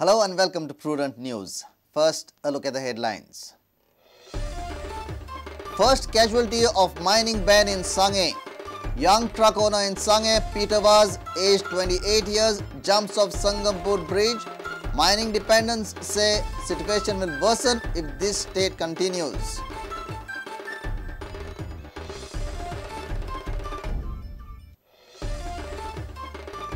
Hello and welcome to Prudent News. First, a look at the headlines. First casualty of mining ban in Sanguem. Young truck owner in Sanguem, Peter Vaz, aged 28 years, jumps off Sangampur Bridge. Mining dependents say situation will worsen if this state continues.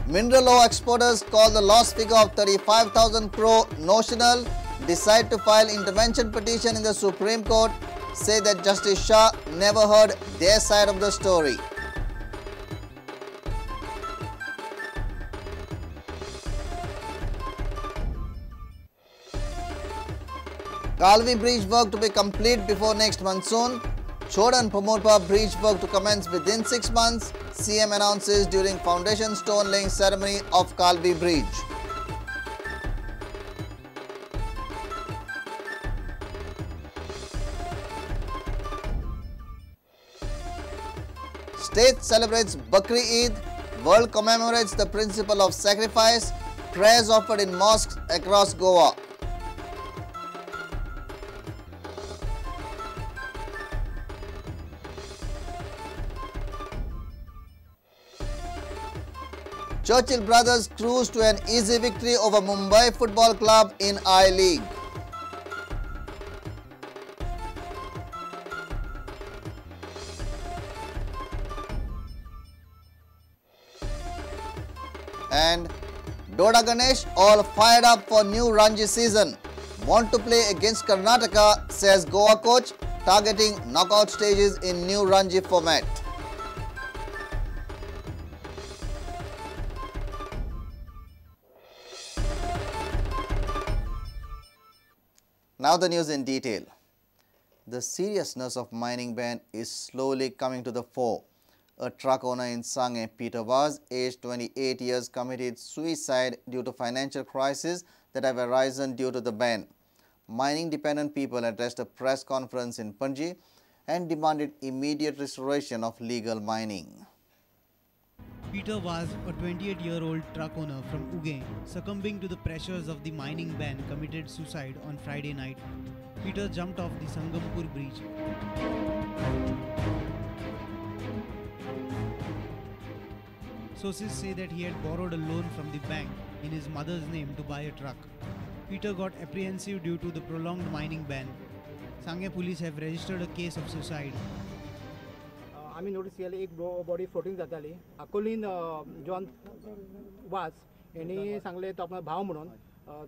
Mineral ore exporters call the loss figure of 35,000 crore notional, decide to file intervention petition in the Supreme Court, say that Justice Shah never heard their side of the story. Kalvi Bridge work to be complete before next monsoon. Chodan Pomurpa Bridge work to commence within 6 months, CM announces during foundation stone laying ceremony of Kalvi Bridge. State celebrates Bakri Eid, world commemorates the principle of sacrifice, prayers offered in mosques across Goa. Churchill Brothers cruise to an easy victory over Mumbai Football Club in I-League. And Doda Ganesh all fired up for new Ranji season. Want to play against Karnataka, says Goa coach, targeting knockout stages in new Ranji format. Now the news in detail. The seriousness of mining ban is slowly coming to the fore. A truck owner in Sanguem, Peter Vaz, aged 28 years, committed suicide due to financial crisis that have arisen due to the ban. Mining dependent people addressed a press conference in Panjim and demanded immediate restoration of legal mining. Peter Vaz, a 28-year-old truck owner from Uguem, succumbing to the pressures of the mining ban, committed suicide on Friday night. Peter jumped off the Sangampur Bridge. Sources say that he had borrowed a loan from the bank in his mother's name to buy a truck. Peter got apprehensive due to the prolonged mining ban. Sanguem police have registered a case of suicide. आमी notice केले एक body floating जाताली. अकोलीन John वाज हेणी सांगले तो आपलो भाव म्हणून,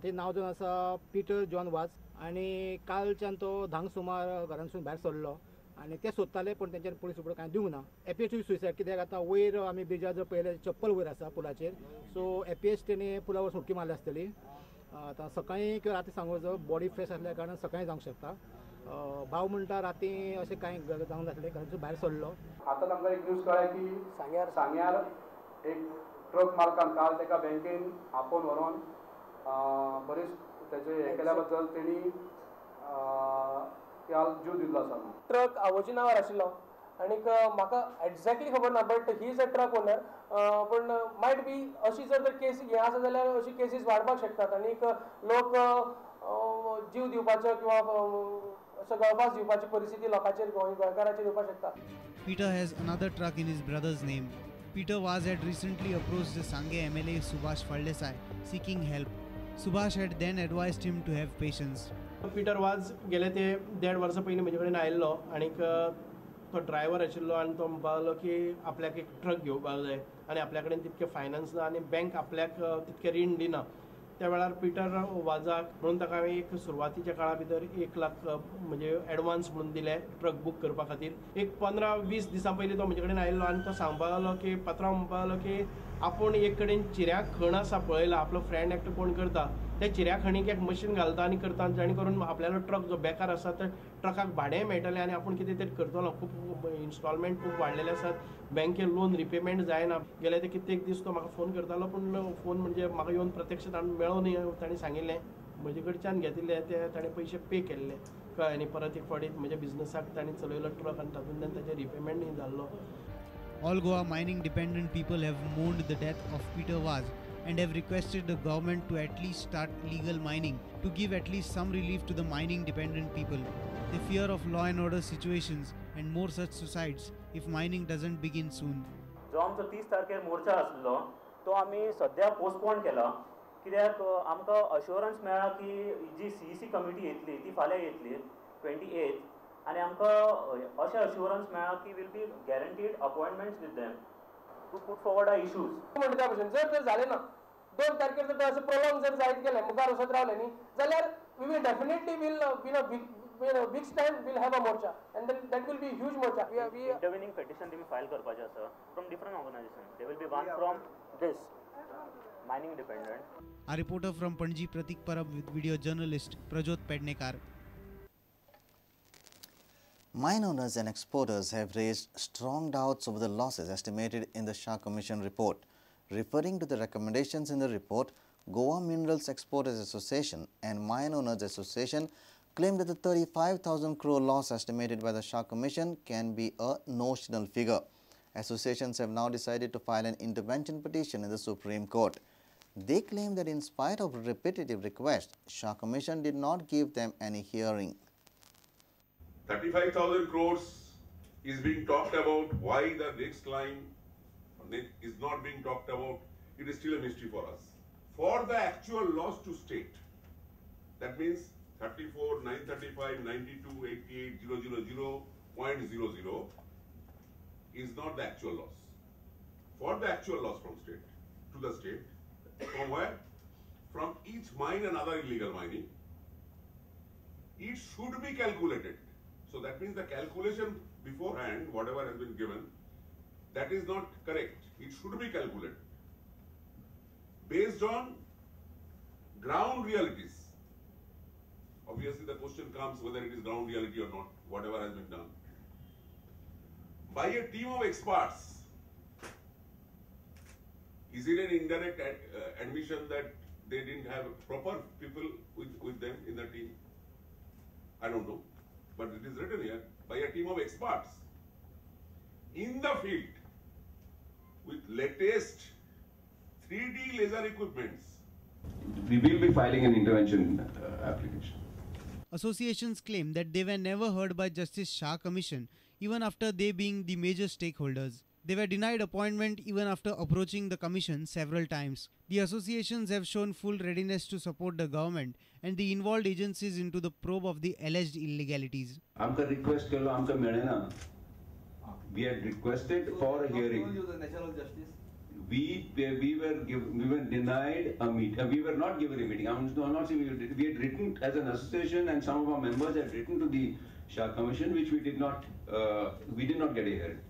ते नांव जावन आसा पीटर जॉन वाज. आनी कालच्यान तो 10 सुमार घरांतसून भायर सरलो आनी ते सोदताले, पूण तेंच्यान पुलीस रिपोर्ट कांय दिवंक ना. एपीएस टू सुसायड कित्याक आतां वयर आमी ब्रिजार जर पळयलें चप्पल वयर आसा पुलाचेर, सो एपीएस तेणी पुला वयर उडकी मारली आसतली. आतां सकाळीं किंवा राती सांगू, बॉडी फ्रेश आसल्या कारणान सकाळीं जावंक शकता. भाव म्हणटा राती अशें कांय जावंक नासलें, घरांतसून भायर सरलो. आतां आमकां एक न्यूज कळ्ळें की सांग्यार एक ट्रक मालकान काल ताका बँकेन आपोवन व्हरोन बरेच तेजे हे केल्या बद्दल तेणी काल जीव दिल्लो आसा. ट्रक आवयच्या नांवार आशिल्लो आनीक म्हाका एग्जॅक्टली खबर ना, but he is a truck owner. पूण मायट बी अशी जर केस हे आसा जाल्यार अशी केसीस वाडपाक शकतात आनीक लोक जीव दिवपाचो किंवा गळफास दिवपाची परिस्थिती लोकांचेर गोंयकाराचेर येवपाक शकता. Peter has another truck in his brother's name. Peter Vaz had recently approached the Sanguem MLA Subhash Phaldesai seeking help. Subhash had then advised him to have patience. Peter Vaz गेले ते 1.5 वर्सां पयलीं म्हजे कडेन आयिल्लो आनीक तो ड्रायव्हर आशिल्लो आनी तो म्हणपाक लागलो की आपल्याक एक ट्रक घेवपाक जाय आनी आपल्या कडेन तितकें फायनान्स ना आनी बँक आपल्याक तितकें रीण दिना. त्या वेळार पीटर वाजाक म्हणून ताका हांवें एक सुरवातीच्या काळा भितर 1 लाख म्हणजे एडवान्स म्हणून दिले ट्रक बूक करपा खातीर. एक 15-20 दिसां पयलीं तो म्हजे कडेन आयिल्लो आनी तो सांगपाक लागलो की पात्रांव म्हणपाक लागलो की आपूण एक कडेन चिऱ्या खण आसा पळयला, आपलो फ्रेंड एकटो कोण करता त्या चिऱ्या खणीक एक मशीन घालता आनी करता, जेणे करून आपल्यालो ट्रक जो बेकार आसा त्या ट्रकाक भाडें मेळटलें आनी आपूण कितें तरी करतलो. खूब इन्स्टॉलमेंट खूब वाडलेले आसात, बँके लोन रिपेमेंट जायना. गेले ते कित्येक दीस तो म्हाका फोन करतालो, पूण फोन म्हणजे म्हाका येवन प्रत्यक्ष मेळो न्ही. ताणें सांगिल्लें म्हजे कडच्यान घेतिल्ले ते ताणें पयशे पे केल्ले, कळ्ळें. आनी परत एक फावटी म्हज्या बिजनसाक ताणें चलयलो ट्रक आनी तातूंतल्यान ताचें रिपेमेंट जाल्लो. All Goa mining dependent people have mourned the death of Peter Vaz and have requested the government to at least start legal mining to give at least some relief to the mining dependent people. They fear of law and order situations and more such suicides if mining doesn't begin soon. जो आमचो 30 तारखेर मोर्चा आसलो तो आमी सद्या postpone केला कित्याक आमकां अश्योरन्स मेळ्ळा की जी सीईसी कमिटी येतली ती फाल्यां येतली 28 आनी आमकां अशें अश्योरन्स मेळ्ळा की will be guaranteed appointments with them to put forward our issues. म्हणटा त्या भशेन जर तर जालें ना 2 तारखेर जर अशें प्रोलॉंग जर जायत गेलें मुखार वचत रावलें न्ही जाल्यार we will definitely will week's time we'll have a morcha and then that will be huge morcha. We intervening petition तुम्ही फाईल करपाचे आसा from different organization. There will be one from this mining dependent. A reporter from Panaji, Pratik Parab with video journalist Prajot Pednekar. Mine owners and exporters have raised strong doubts over the losses estimated in the Shah Commission report. Referring to the recommendations in the report, Goa Minerals Exporters Association and Mine Owners Association claimed that the 35,000 crore loss estimated by the Shah Commission can be a notional figure. Associations have now decided to file an intervention petition in the Supreme Court. They claim that in spite of repetitive requests, Shah Commission did not give them any hearing. 35,000 crores is being talked about. Why the next line is not being talked about, it is still a mystery for us. For the actual loss to state, that means 34, 935, 92, 88, 000.00 is not the actual loss. For the actual loss from state to the state, from where? From each mine and other illegal mining, it should be calculated. So that means the calculation beforehand, whatever has been given, that is not correct. It should be calculated based on ground realities. Obviously, the question comes whether it is ground reality or not, whatever has been done. By a team of experts, is it an indirect admission that they didn't have proper people with them in the team? I don't know. But it is written here, by a team of experts in the field with latest 3D laser equipments. We will be filing an intervention application. Associations claim that they were never heard by Justice Shah Commission, even after they being the major stakeholders. They were denied appointment even after approaching the commission several times. The associations have shown full readiness to support the government and the involved agencies into the probe of the alleged illegalities. आमकां request केलो, आमकां मेळना. We had requested for a hearing. Natural justice. We were denied a meet. We were not given a meeting. I'm not saying we had written as an association, and some of our members had written to the Shah Commission, which we did not. We did not get a hearing.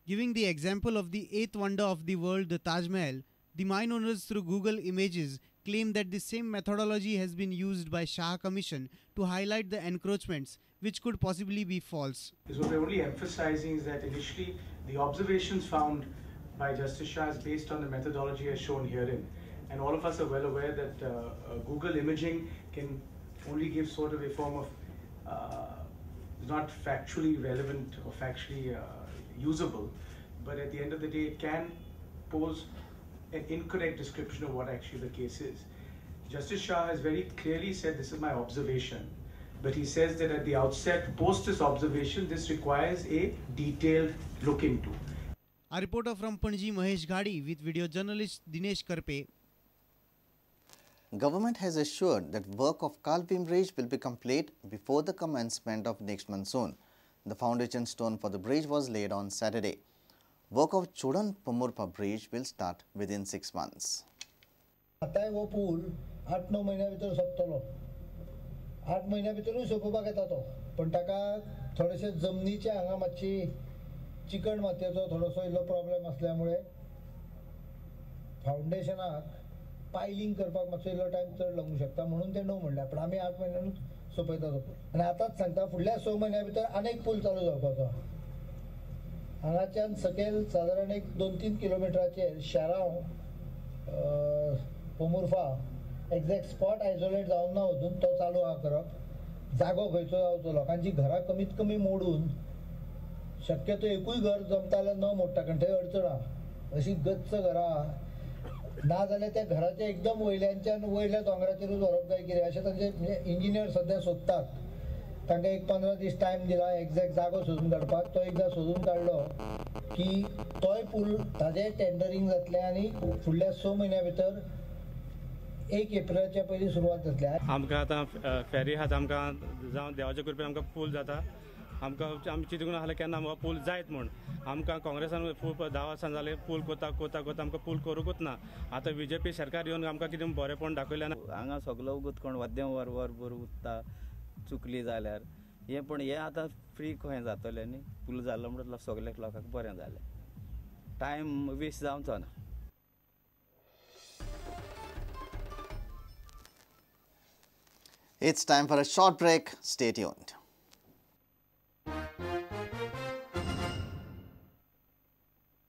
Giving the example of the eighth wonder of the world, the Taj Mahal, the mine owners through Google Images claim that the same methodology has been used by Shah Commission to highlight the encroachments, which could possibly be false. So what we're only emphasizing is that initially the observations found by Justice Shah is based on the methodology as shown herein. And all of us are well aware that Google imaging can only give sort of a form of not factually relevant or factually usable, but at the end of the day it can pose an incorrect description of what actually the case is. Justice Shah has very clearly said, this is my observation, but he says that at the outset, post this observation, this requires a detailed look into. A reporter from Panaji, Mahesh Ghadi, with video journalist Dinesh Karpe. Government has assured that work of Calvin Bridge will be complete before the commencement of next monsoon. The foundation stone for the bridge was laid on Saturday. Work of Chodan Pomurpa Bridge will start within 6 months. आतां हो पूल 8-9 म्हयन्या भितर सोंपतलो. 8 म्हयन्या भितरूय सोंपोवपाक येता तो, पण ताका थोडेशे जमनीचे हांगा मातशी चिकण मातयेचो थोडोसो इल्लो प्रॉब्लेम असल्यामुळे फावंडेशनाक पायलिंग करपाक मातसो इल्लो टायम चड लागूंक शकता, म्हणून ते णव म्हणल्यार, पण आमी 8 म्हयन्यानूच सोंपयता तो पूल. आनी आतांच सांगता, फुडल्या 6 म्हयन्या भितर आनीक पूल चालू जावपाचो. हांगाच्यान सकयल सादारण एक 2-3 किलोमिटराचेर शेरांव पोमुर्फा एग्जॅक्ट स्पॉट आयसोलेट जावन ना अजून, तो चालू आहा करप. जागो खंयचो जावचो, लोकांची घरां कमीत कमी मोडून शक्यतो एकूय घर जमता जाल्यार न मोडटा, कारण थंय अडचण आहा. अशी गच्च घरां ना जाल्यार त्या घराच्या एकदम वयल्यानच्यान वयल्या दोंगराचेरूच व्हरप काय कितें अशें तांचे म्हणजे इंजिनियर सद्या सोदतात. तांकां एक 15 दीस टायम दिला एग्जॅक्ट जागो सोदून काडपाक. तो एकदां सोदून काडलो की तोय पूल ताजें टेंडरींग जातलें आनी फुडल्या 6 म्हयन्या भितर 1 एप्रिलाच्या पयलीं सुरवात जातली. आमकां आतां फेरी आहा, आमकां जावं देवाच्या कृपेन आमकां पूल जाता. आमकां आमी चिंतूंक नासलें केन्ना हो पूल जायत म्हूण. आमकां काँग्रेसान खूब 10 वर्सां जालें पूल कोता कोता कोता आमकां पूल करूंकूच ना. आतां बीजेपी सरकार येवन आमकां कितें बरेंपण दाखयलें ना. हांगा सगलो उगत कोण वाद्यम वर वर भर उत्ता चुकली जाल्यार हें, पूण हें आतां फ्री खंय जातलें न्ही. पूल जालो म्हणल्यार सगल्या लोकांक बरें जालें, टायम वेस्ट जावचो ना. It's time for a short break. Stay tuned.